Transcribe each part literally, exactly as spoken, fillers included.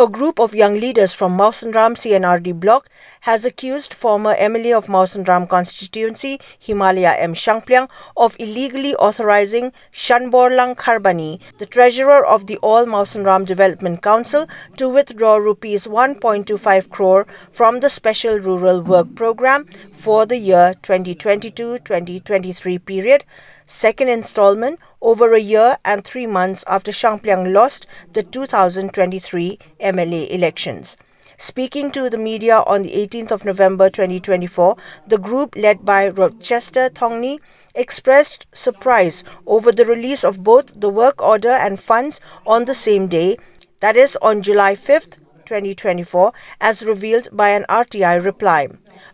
A group of young leaders from Mawsynram C and R D block has accused former M L A of Mawsynram constituency, Himalaya M Shangpliang, of illegally authorizing Shanborlang Kharbani, the treasurer of the All Mawsynram Development Council, to withdraw rupees one point two five crore from the Special Rural Work Programme for the year twenty twenty-two twenty twenty-three period, second installment, over a year and three months after Shangpliang lost the two thousand twenty-three M L A elections. Speaking to the media on the eighteenth of November twenty twenty-four, the group led by Rochester Thongni expressed surprise over the release of both the work order and funds on the same day, that is, on July fifth, twenty twenty-four, as revealed by an R T I reply.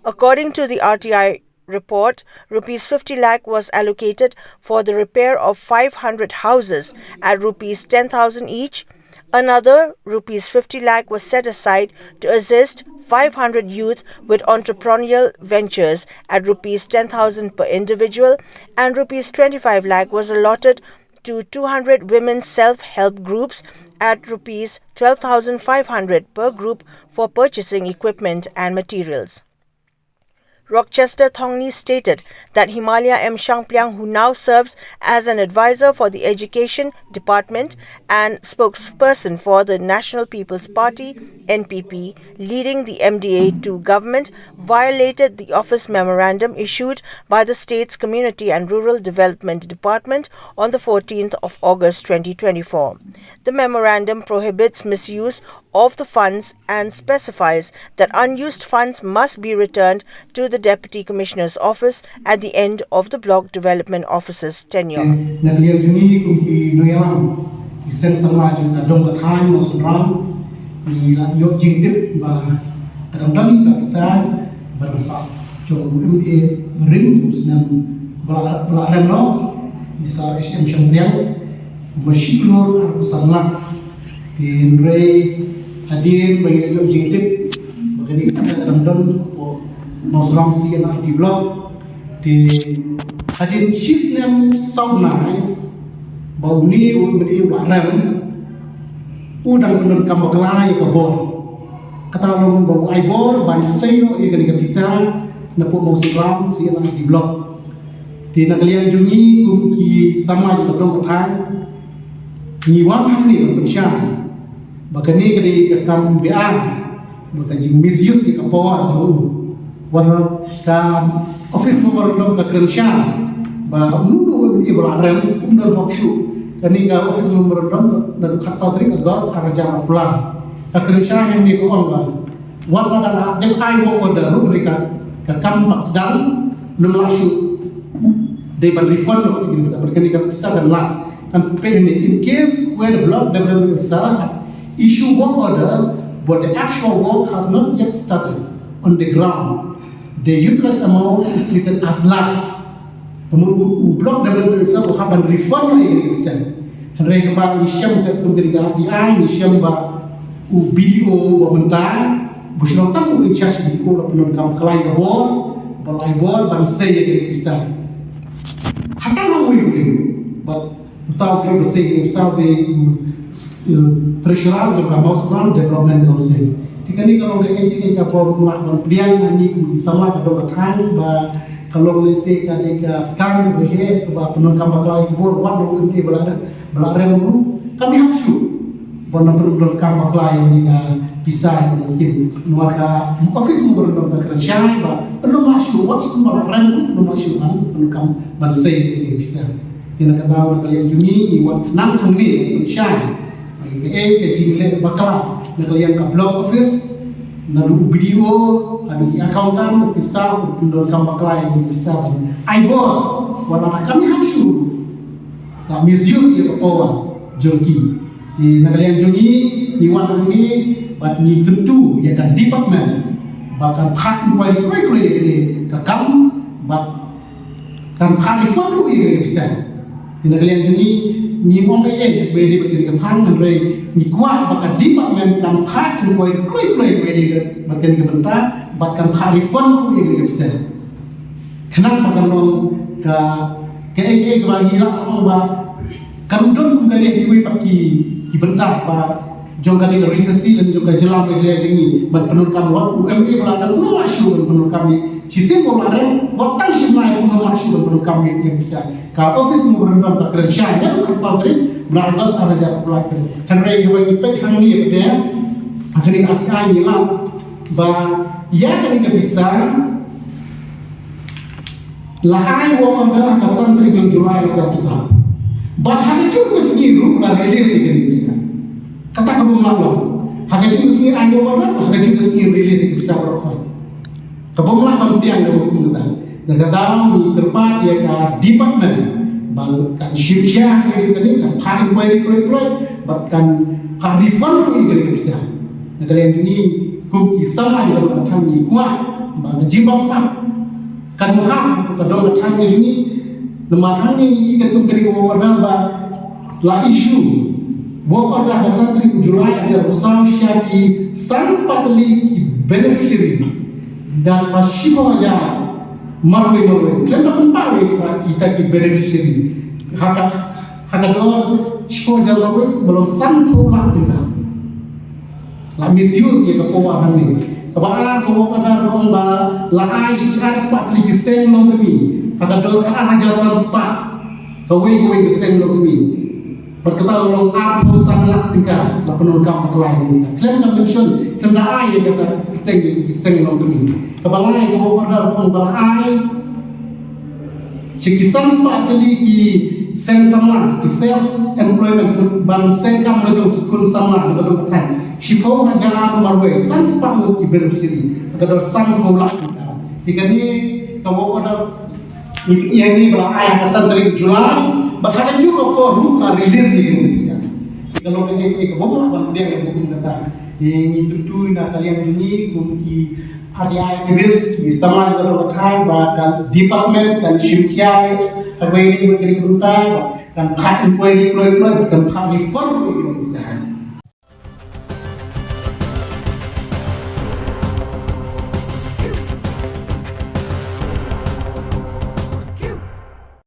According to the R T I report, rupees fifty lakh was allocated for the repair of five hundred houses at rupees ten thousand each. Another rupees fifty lakh was set aside to assist five hundred youth with entrepreneurial ventures at rupees ten thousand per individual, and rupees twenty-five lakh was allotted to two hundred women self-help groups at rupees twelve thousand five hundred per group for purchasing equipment and materials. Rochester Thongni stated that Himalaya M Shangpliang, who now serves as an advisor for the Education Department and spokesperson for the National People's Party, N P P, leading the M D A two government, violated the office memorandum issued by the state's Community and Rural Development Department on the fourteenth of August twenty twenty-four. The memorandum prohibits misuse of the funds and specifies that unused funds must be returned to the Deputy Commissioner's office at the end of the Block Development Officer's tenure. Na ka liang jong ngi kum ki nongïalam, ki seng samla jong ka dong ka thaiñ Mawsynram, ngi la ïoh jingtip ba ka dang don ka pisa ba dang sah jong u M D A barim jong u snem ba la, ba la rem noh, i Sir H M Shangpliang, ba shi klur arphew san lak. Te hynrei hadien ba ngi la ïoh jingtip ba kane ka pisa ka dang don hapoh Mawsynram C and R D Block. Te hadien shi snem saw bnai ba une u M D A u la rem, u dang pyndonkam bakla ïa ka bor. Kata long ba u ai bor ban sei noh ïa kane ka pisa napoh Mawsynram C and R D Block. Te na ka liang jong ngi kum ki samla jong ka dong ka thaiñ, ngi wan hangne ban pynshai ba kane ka dei ka kam be-aiñ, ba ka jing misuse ïa ka power jong u. Wat la ka office memorandum ka kren shai ba uno uno u M D A ba la rem um don hok shuh. Kane ka office memorandum naduh khatsaw tarik August arhajar arphew lai. Ka kren shai hangne ka ong ba wat la dang dep ai work order ruh, hynrei ka, ka kam pat sdang, ym lah shuh. Dei ban refund noh ïa kane ka pisa, bad kane ka pisa kan lapse. Kan pynpeit hangne, in case where the block development officer had issue work order but the actual work has not yet started on the ground, the utilized amount is treated as lapse. Kumno u, u block development officer u hap ban refund ïa kane ka pisa. Hynrei kumba ngi shem, kum kane ka R T I, ngi shem ba u B D O ba mynta, ba shu long tang u in charge B D O, la pyndonkam bakla ïa ka bor, ba la ai bor ban sei ïa kane ka pisa. Hatam ha uwei u briew, ba uta u briew ba sei ïa kane ka pisa u dei u, eh, treasurer jong ka Mawsynram Development Council. Te kane ka long kaei kaei kaba ym lah ban pdiang, ngi kum ki samla ka dong ka thaiñ, ba ka long lehse ka dei ka scam ba heh, kaba pyndonkam bakla ïa ka bor, wat la u M D A ba la rem, ba la rem ruh kam hap shuh ban pyndonkam bakla ïa kane ka pisa ïa kane ka skim. Namar ka office memorandum ka kren shai ba ym lah shuh, wat shisien ba la rem ruh ym lah shuh ban pyndonkam ban sei ïa kane ka pisa. Te na ka daw na ka liang jong ngi, ngi wan khnang hangne ban pynshai ba kaei ka jingleh bakla na ka liang ka block office, naduh u B D O haduh ki accountant, ki staff, ki pyndonkam bakla ïa kane ka pisa ban ai bor wat la kam hap shuh. La misuse ïa ka power jong ki. Te na ka liang jong ngi, ngi wan hangne bad ngi kyntu ïa ka department ba kan phah inquiry kloi kloi ïa kane ka kam bad kan phah refund ruh ïa kane ka pisa. Te na ka liang jong ngi, ngim ong ei ei ba dei bad kane ka phang, hynrei ngi kwah ba ka department kan phah inquiry kloi kloi ba dei bad kane ka bynta bad kan phah refund ruh ïa kane ka pisa. Khnang ba kan long ka, kaei kaei kaba ngi lah ban ong ba kan don kum kane ha kiwei pat ki, ki bynta ba jong kane ka Ri Khasi lem jong ka jylla Meghalaya jong ngi ban pyndonkam, wat u MLA ba la dang, u ym lah shuh ban pyndonkam ïa shisien ba u la rem, wat tang shi bnai u ym lah shuh ban pyndonkam ïa ka pisa. Ka office memorandum ka kren shai na u khatsaw tarik bnai August ar hajar arphew lai. Hynrei haba ngi peit hangne pat, ha kane ka R T I ngi lap ba ïa kane ka pisa la ai work order ha ka san tarik jong July ar hajar arphew saw. Bad ha kajuh ka sngi ruh la release ïa kane ka pisa. Kata ka bym lah long. Ha kajuh ka sngi ai work order, ha kajuh ka sngi release ïa ka pisa baroh khoit. Ka bym lah ban pdiang kaba kum kata. Na ka daw ngi kyrpad ïa ka department ba kan shim khia ïa kane, kan phah inquiry kloi kloi, bad kan phah refund ïa kane ka pisa. Na ka liang jong ngi kum ki samla ïa ka dong ka thaiñ ngi kwah ba ka jingbamsap kan hap ka dong ka thaiñ jong ngi. Namar hangne ngi i katkum kane ka work order ba la issue work order ha ka san tarik July ar hajar arphew saw sha ki san spah tylli ki beneficiary. Da kaba shiphew hajar marwei marwei. Khlem da pynpaw ïa kita ki beneficiary ha ka, ha ka dor shiphew hajar marwei ba long sanphew lak tyngka. La misuse ïa ka power hangne. Kaba ar ka work order ka ong ba la ai shi ar spah tylli ki seng longkmie ha ka dor ka ar hajar san spah kawei kawei ka seng longkmie. Bad kata ka long arphew san lak tyngka la pyndonkam bakla ïa kata. Khlem da mention, khlem da ai ïa kata kyrteng ïa ki seng longkmie. Kaba lai ka work order ka ong ba la ai sha ki san spah tylli ki seng samla, ki self employment, ban seng kam la jong ki khun samla na ka dong ka thaiñ. Shiphew hajar marwei, san spah ngut ki beneficiary. Ka dor sanphew lak tyngka. Te kane ka work order ngi pyni hangne ba la ai ha ka san tarik July, bad ha kajuh ka por ruh la release ïa kane ka pisa. Te ka long kaei kaei kaba bym lah ban pdiang ïa kaba kum kata. Te ngi kyntu na ka liang jong ngi kum ki R T I activist, ki samla jong ka dong ka thaiñ, ba ka department kan shim khia ha kawei ne kawei ka bynta, ba kan phah inquiry kloi kloi, ba kan phah refund ïa kane ka pisa.